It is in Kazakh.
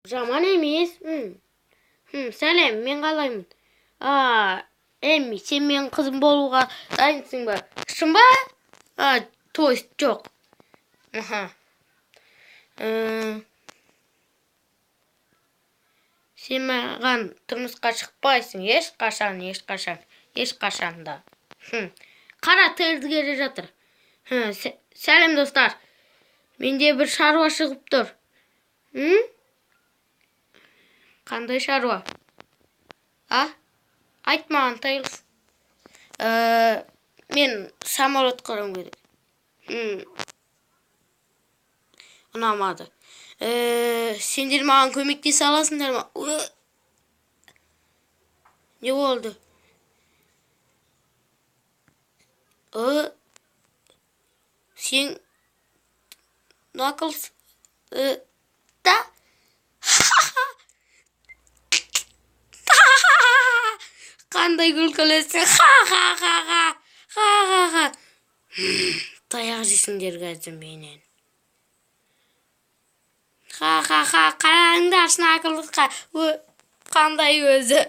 Жаман емес. Сәлем, мен қалаймын. А, Эмми, сен менің қызым болуға дайынсың ба? Шын ба? А, то есть жоқ. Аха. Сен маған тұрмысқа шықпайсың ешқашан, ешқашан, ешқашан да. Қара, Тейлз келе жатыр. Сәлем, достар. Менде бір шаруа шығып тұр. Қандай шаруа? А? Айт маған, Тейлз. Мен самолет құруым керек. Ұнамады. Сендер маған көмектесе аласыңдар ма? Не болды? Сен Наклз, да? Қандай күлкілісің? Ха-ха-ха-ха. Ха-ха-ха. Таяқ жейсіңдер қазір менен. Ха-ха-ха, қараңдаршы Наклзға. Қандай өзі.